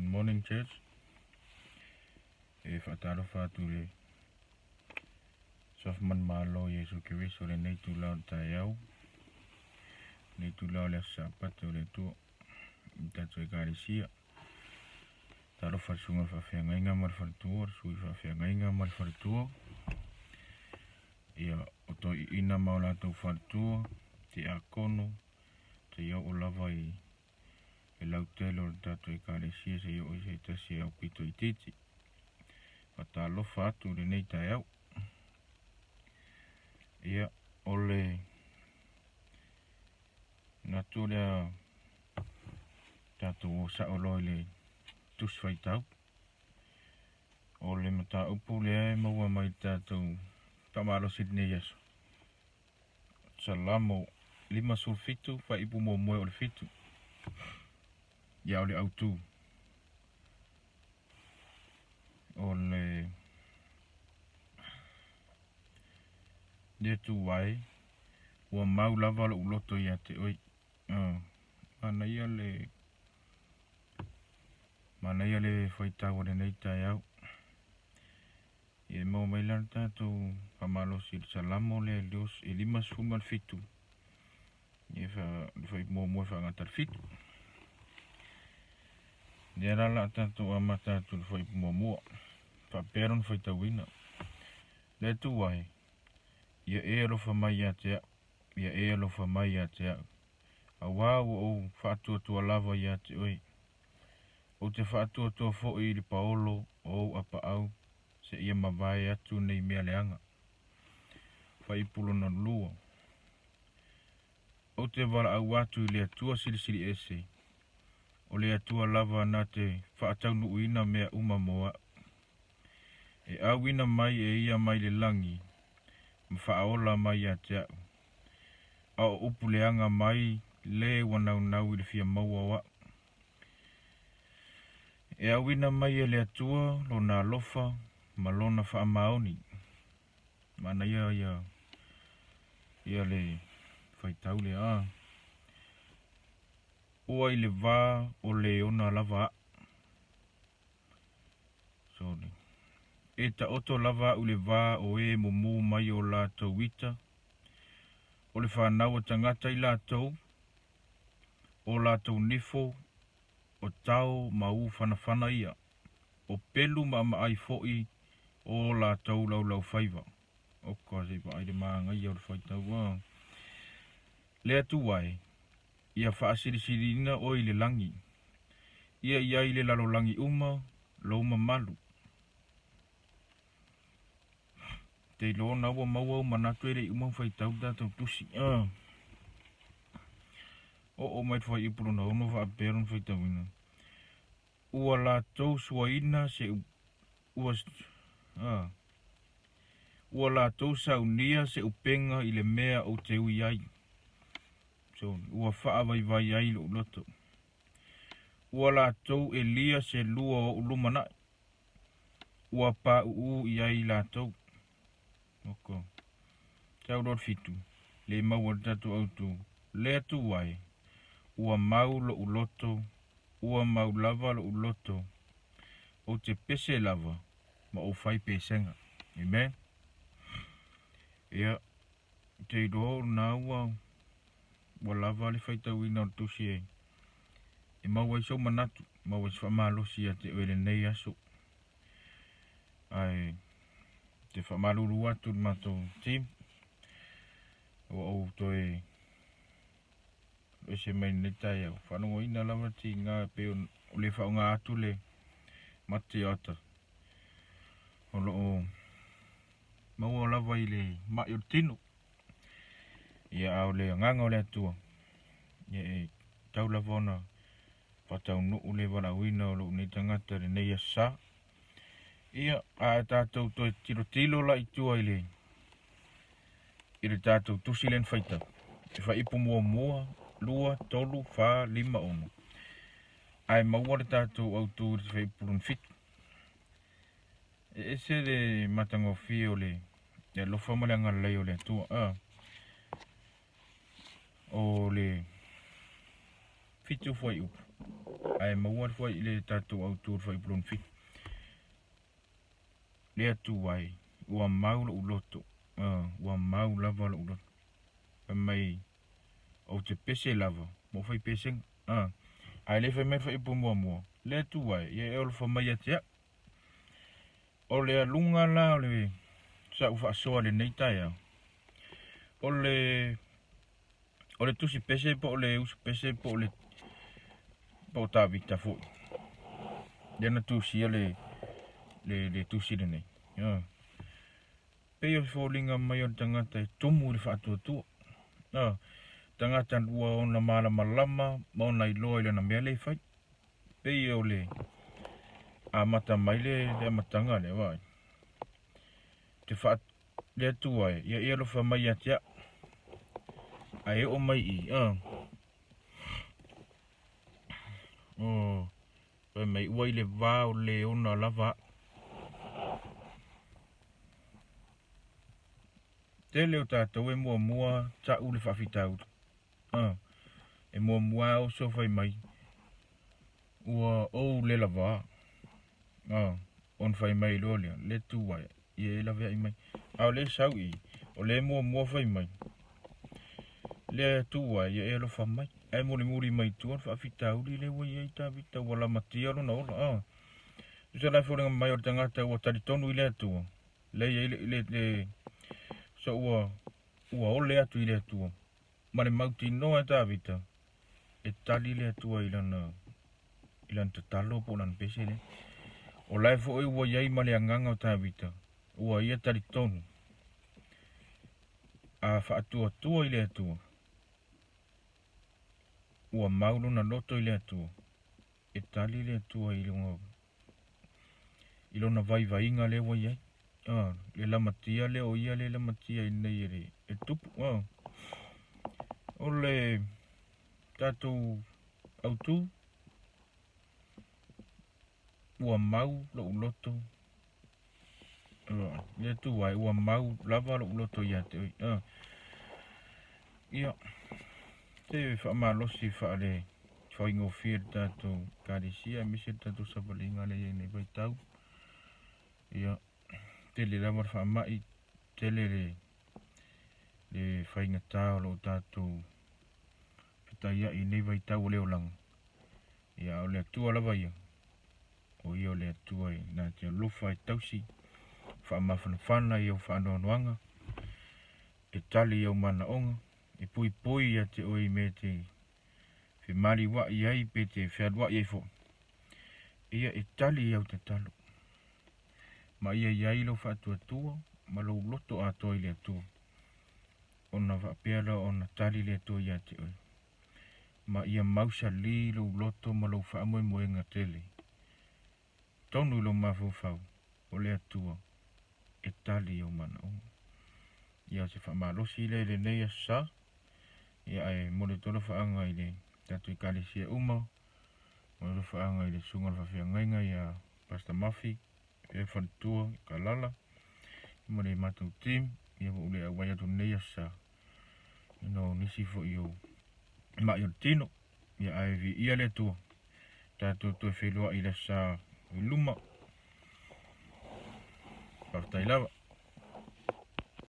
morning church. E faatalofa atu i le Suafa Manumalo o Iesu Keriso i lenei itula o le taeao, lenei itula o le aso Sapate o le Atua i le tatou Ekalesia. Talofa i le susuga i le faafeagaiga ma le faletua, le sui faafeagaiga ma le faletua, ia o toeaiina ma o latou faletua, tiakono, seia oo lava i le lautele o le tatou Ekalesia seia oo i se tasi e aupito itiiti. Faatalofa atu i lenei taeao. Ia, o le manatu lea tatou o sao loa i le tusi faitau. O le mataupu lea e maua mai i le tatou faamalosi i lenei aso. Salamo 57 faaipu muamua o le 7. Ia o le autu. O le Le Atua e, ua mau lava lou loto ia te oe. Manaia le manaia le faitau o lenei taeao. Ia e maua mai la le tatou faamalosi i le Salamo lea e 57. Ia le fai muamua e faagata le 7. Lea la la tatou amata atu i le fuaiupu muamua. Faapea lona faitauina. Le Atua e, ia e alofa mai ia te au, ia e alofa mai ia te au, auā ua ou faatuatua lava ia te oe. Ou te faatuatua foi i le paolo o ou apaau seia mavae atu nei mea leaga. Fuaiupu lona lua. Ou te valaau atu i le Atua Silisili Ese, o le Atua lava na te faataunuuina mea uma mo au. E auina mai e ia mai le lagi ma faaola mai ia te au, a o upu leaga mai le ua naunau i le fia maua o au. E auina mai e le Atua lona alofa ma lona faamaoni. Manaia ia ia le faitau lea a. Ua i le va o le ona lava a'u. Sorry. E taoto lava a'u i le va o e mumu mai o latou ita, o le fanau a tagata i latou, o latou nifo, o tao ma u fanafana ia, o pelu maamaai foi o latou laulaufaiva. Oka, se i vaai le manaia o le faitau a le Atua e, ia faasilisiliina oe i le lagi, ia i ai i le lalolagi uma lou mamalu. Te iloa na ua maua ou manatu e le i uma ona faitau le tatou tusi. Oo mai le fuaiupu lona ono faapea lona faitauina. Ua latou suaina se ua ua latou saunia se upega i le mea ou te ui ai. So, ua faavaivai ai lou loto. Ua latou elia se lua o ou lumanai. Ua pauu i ai latou. Oko. Tau loa le 7, le maua le tatou autu, le Atua e, ua mau lou loto, ua mau lava lou loto, ou te pese lava ma ou fai pesega. Amen. Ia, te iloa o lena ua, ua lava le faitauina o le tusi e, e maua ai sou manatu, maua ai se faamalosi ia te oe i lenei aso. Ae te faamalulu atu i le matou team ua ou toe ese mai lenei taeao. Faalogoina lava tiga e pei o le faaaoga atu le mate o ata o lo o maua lava i le mai o le tino. Ia a o le agaga o le Atua, ia e tau lava ona faataunuu le valaauina o lou nei tagata i lenei aso sa. Ia, a tatou toe tilotilo la i tua i le i le tatou tusi lea na faitau. E faipu muamua, 2, 3, 4, 5, 6. Ae maua le tatou autu i le faipu lona 7. E ese le matagofie o le alofa ma le agalelei o le Atua. A. O le 7 fuaiupu. Ae maua le fuai le tatou autu o le fuaiupu lona 7. Le Atua e, ua mau lou loto, ua mau lava lou loto. Fai mai, ou te pese lava, ma ou fai pesega. Ae le fai mai le fuaiupu muamua, Le Atua e, ia e alofa mai ia te au. O le aluga la o le sa'u faasoa i lenei taeao, o le o le tusi pese po o le usu pese po o le po o Tavita foi lea na tusia le le le tusi lenei. Ah. Pei o se foliga mai o le tagata e tumu i le faatuatua. Ah. Tagata ua ona malamalama ma ona iloa i lana mea lea e fai. Pei o le amata mai le le amataga lea vaai. Te faa le Atua e, ia e alofa mai ia te au. Ae oo mai i, a. O, fai mai, ua i le va o le ona lava au. Tele o tatou e muamua ta'u le faafitauli. A, e muamua oso fai mai, ua ou le lava. A, ona fai mai loa lea, le tu ai, ia e laveai mai. A o le sau i, o le muamua fai mai, le tu ai, ia e alofa mai. Ae mulimuli mai tua le faafitauli lea ua i ai Tavita, ua lamatia lona ola. A, tusa la e foliga mai o le tagata ua talitonu i le Atua, lea i ai le, le, le, so ua, ua ole atu i le Atua. Ma le mautinoa e Tavita, e tali le Atua i lana, i lana tatalo po o lana pese lea. O la e foi ua i ai ma le agaga o Tavita, ua ia talitonu, a faatuatua i le Atua, ua mau lona loto i le Atua, e tali le Atua i lona, i lona vaivaiga lea ua i ai. Ah, le lamatia lea o ia le lamatia i nei e le, e tupu. Ah. O le tatou autu, ua mau lou loto, ah, le Atua e, ua mau lava lou loto ia te oe. Ah. Ia, te faamalosi faale faigofie le tatou Ekalesia aemaise le tatou savaliga lea e i ai nei vaitau. Ia, tele lava le faamai, tele le le faigata o lo o tatou fetaiai i nei vaitau o le olaga. Ia, a o le Atua lava ia, o ia o le Atua e na te alofa e tausi, faamafanafana i ou faanoanoaga, e tali i ou manaoga, e poipoi ia te oe i mea e te femaliua'i ai pe te fealua'i ai foi. Ia e tali i au tatalo, ma ia i ai lou faatuatua ma lou loto atoa i le Atua, ona faapea lea ona tali le Atua ia te oe, ma ia mausali lou loto ma lou faamoemoega tele tonu i lou mafaufau, o le Atua e tali i ou manaoga. Ia o se faamalosi lea i lenei aso sa, ia ae momoli atu alofaaga i le tatou Ekalesia uma, momoli alofaaga i le Susuga o le Faafeagaiga ia Pastor Murphy, ia Faletua, Kalala, ma le matou team, ia ua ou le auai atu lenei aso sa, ona o nisi foi o ma'i o le tino, ia ae viia le Atua, tatou toe feiloai i le aso sa i luma. Faafetai lava.